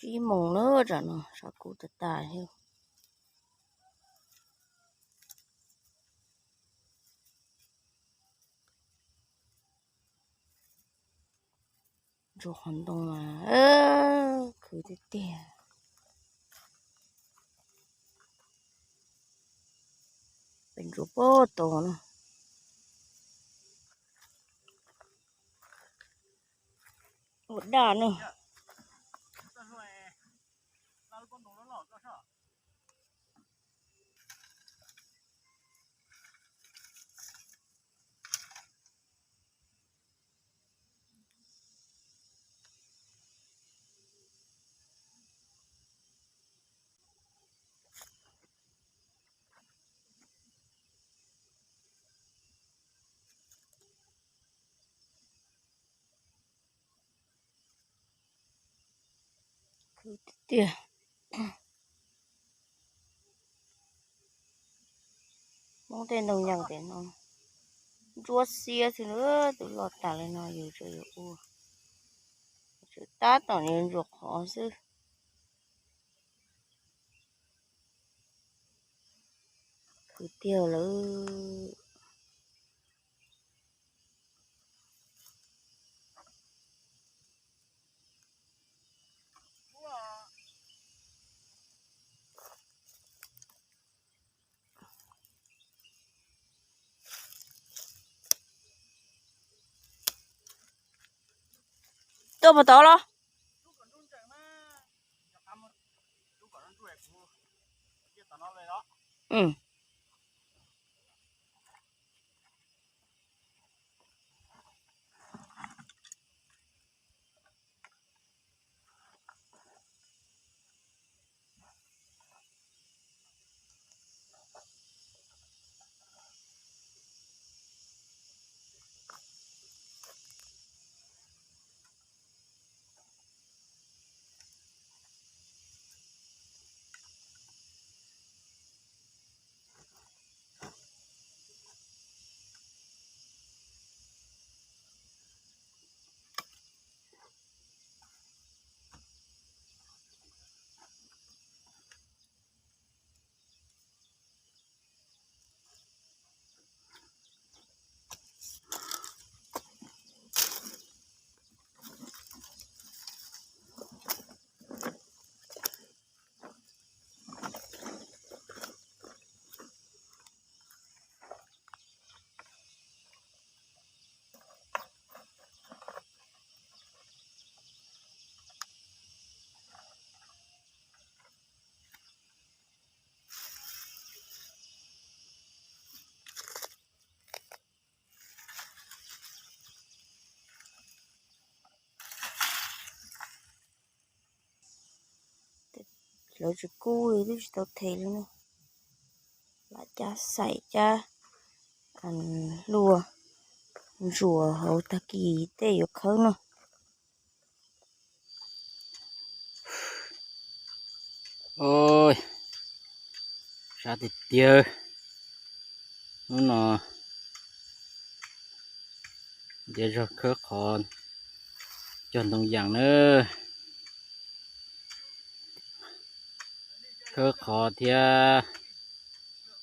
Pib moos na, tam no sab kub tas tas thiab. Ntsuas qhov ntoo mas khwv tiag tiag. Peb ntsuas pob tau na. Ua daj na. Khwv tiag tiag. Hmoob tej ntoo yas tes no ntsuab xiab xwb na, twb loj tas li no yus tseem yuav ua, tseem tab tom yuav ntsuas qhov xwb. Khwv tiag lawm. Tuaj puas tau los? Lawv tsis kub li twb tsis tau them li ne. Lam cab xaim cab luaj ntsuas hauv tag kis tej yuav khawb no. Sab tiag tiag. Hnub no ntiav zog khawb qhov cog ntoo yas na. Khawb qhov thiab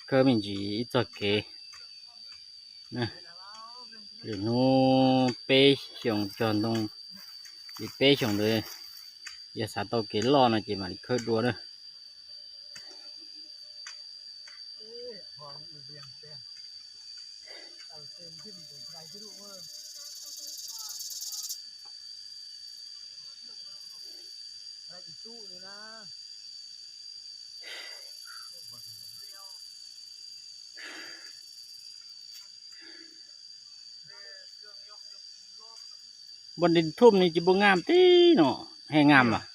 khawb me ntsis ib txoj kev. Lwm hnub peb xyoos cog ntoo, li peb xyoos ntawd yog xav tau kev loj no ces mam li khawb dua na. Npua nti thum ni tsis npua ngam tib no, heev ngam mas.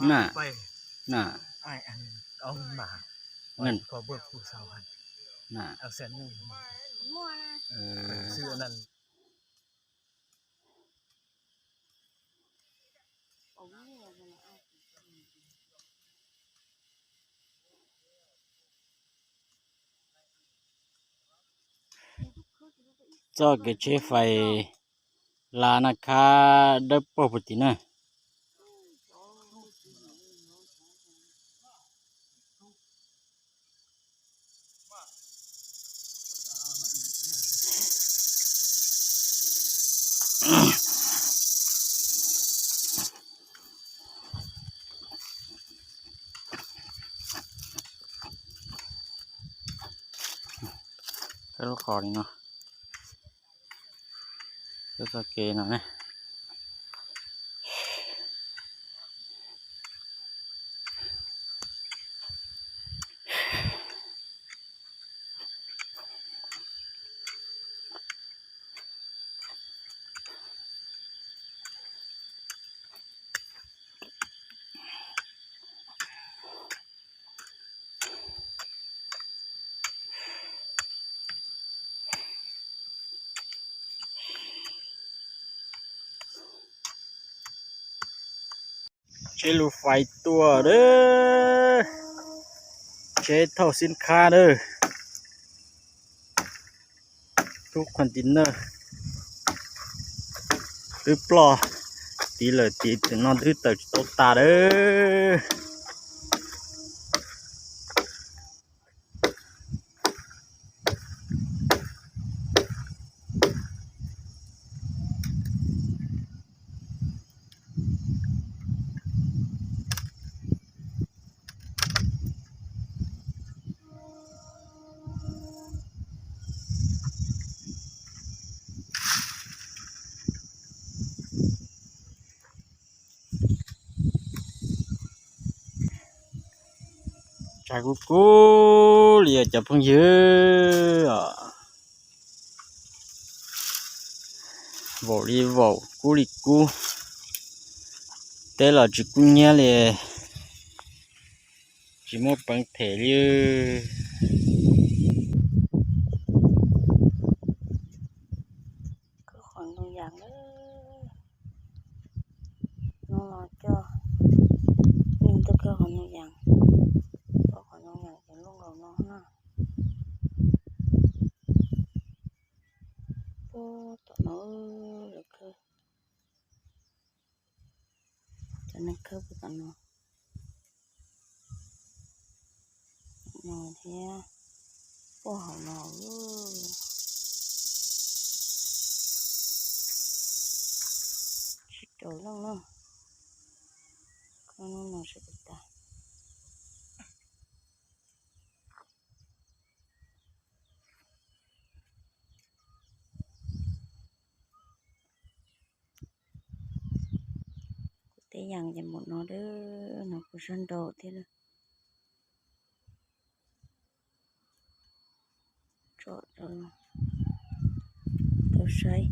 Na, na. Txoj kev tsheb fais las na khab dawb paug puag tim na. Peb lub qos li no, peb txoj kev no ne. Tsheb lub fais tuaj lawm, tsheb thauj xib khab lawm, tub container, twb ploj, tiv lawm tiv, tus no twb tawm tsis tau tas lawm. Tshav kub kub li os cov phooj ywg os. Vaum li vaum, kub li kub, teb los tsis kub hnyiab li, tsis muaj peev them li. Khawb qhov ntoo yas lawm, hnub no coj neeg tuaj khawb qhov ntoo yas, khawb qhov ntoo yas cov lub nkaus no na. Puag tom no lawv khawb, cov neeg khawb puag tom no no thiab, puag hauv no tsis rau leej na, khawb hnub no sawv daws tas. Kuv teb yas ces npaum no, no kuv sab nraud thiab. Tsom rau tau saib.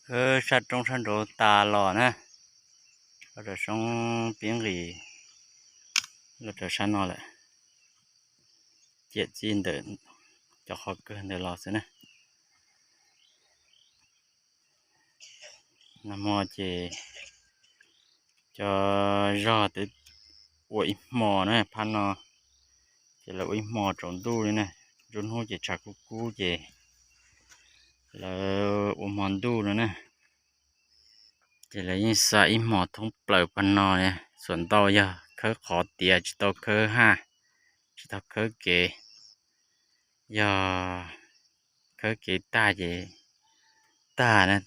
Khawb sab roob sab nraud tas los na, los rau soob pib nqis los rau sab no lawm, ciam txij ntawm cov qhov kawg ntawd los xwb na. Nag hmo ces cov zog twb ua ib hmo na, phab no ces lawv ua ib hmo tsaus ntuj li na. Nruab hnub ces tshav kub kub ces lawv ua hmo ntuj no na. Ces lawv yeej xa ib hmos thoob plaws pab no, xuas ntau yog khawb qhov tiav tsis tau khawb haj, tsis tau khawb kev, yog khawb kev tag ces tag na.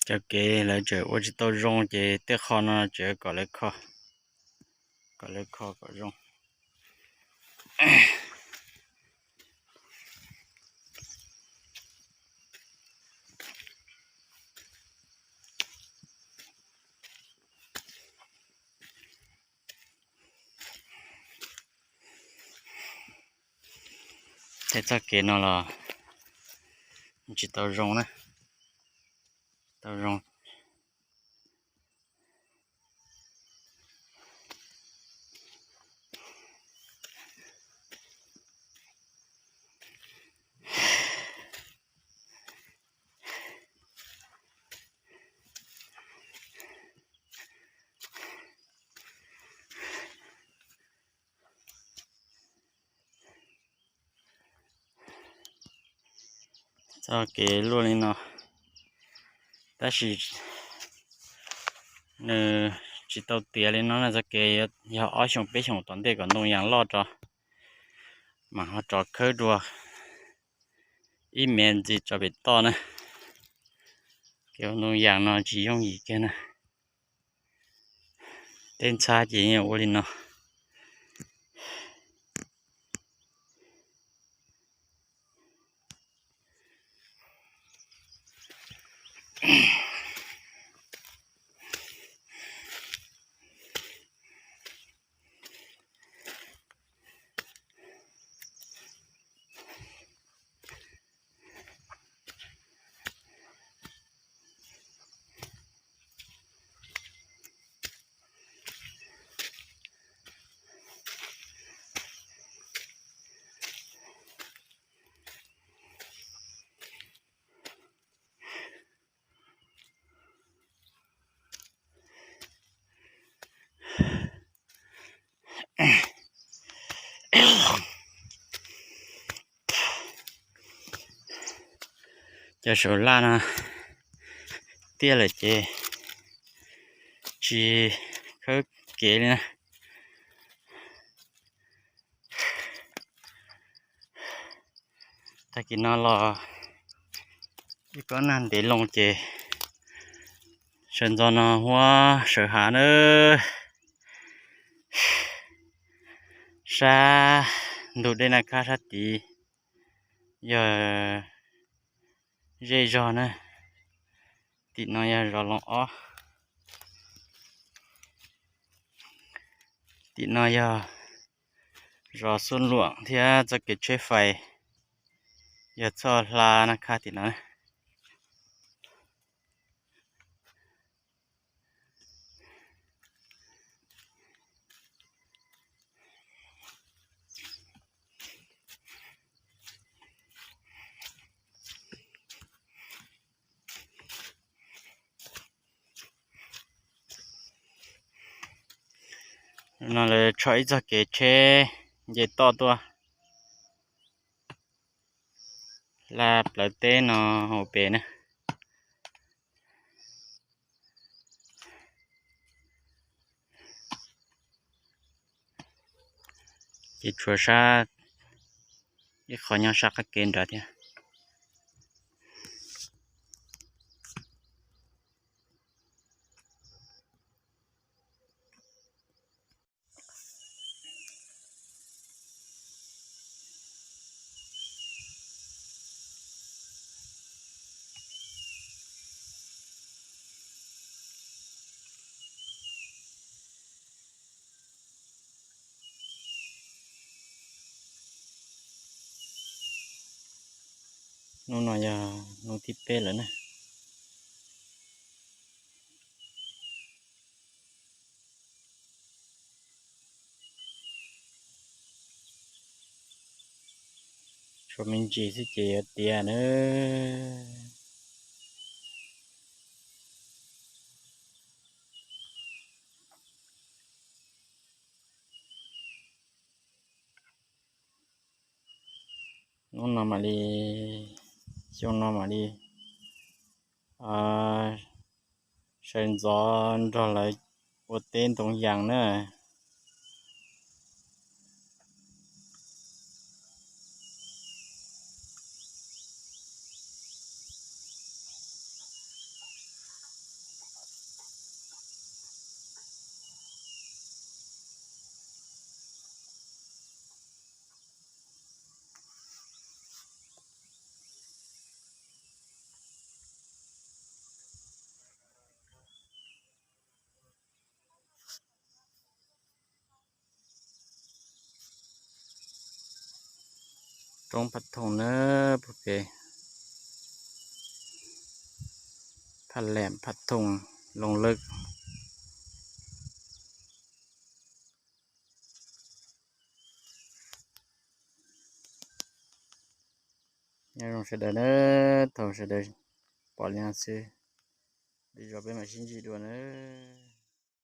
Cov kev lawv tseem ua tsis tau zoo ces tej qho no tseem kom lawv kho. kom lawv kho kom zoo. Tej txoj kev no los tsis tau zoo na, tau zoo. Txoj kev luaj li no, tab sis nws tsis tau tiav li no na, txoj kev yog ob xyoos peb xyoos tom ntej kom ntoo yas loj tso, mas ho tso khawb dua ib me ntsis tso pem toj na. Kev ua ntoo yas no tsis yooj yim kiag na. Tej ntxhab ces yeej ua li no. Cov saum laj no tiaj lawm ces tsis khawb kev li na. Tag kis no los ib kob nag ntev loo ces sawv ntxov no huab sawv hav na. Sab ntug dej Naj Khab sab tid yog zej zog na. Tim no yog zos Loos Ob. Tim no yog zos Xub Luam thiab txoj kev tsheb fais yog txoj hla Naj Khab tim no. No lawv tso ib txoj kev tsheb nce toj tuaj hla plawv teb no ua pem na. Ces tshuav sab ib qho nyob sab qab kev nrad thiab. Hnub no yog hnub thib peb lawm na. Tshuav me ntsis xwb ces yuav tiav na. Hnub no mam li, xyoo no mam li sawv ntxov nrog lawv ua teb ntoo yas na. Roob Phaj Thooj na, puag pem Phaj Lam, Phaj Thooj, Looj Lawb. Nyob zoo sawv daws na, thov sawv daws pom li no xwb, lwm zaus peb mam sib ntsib dua na.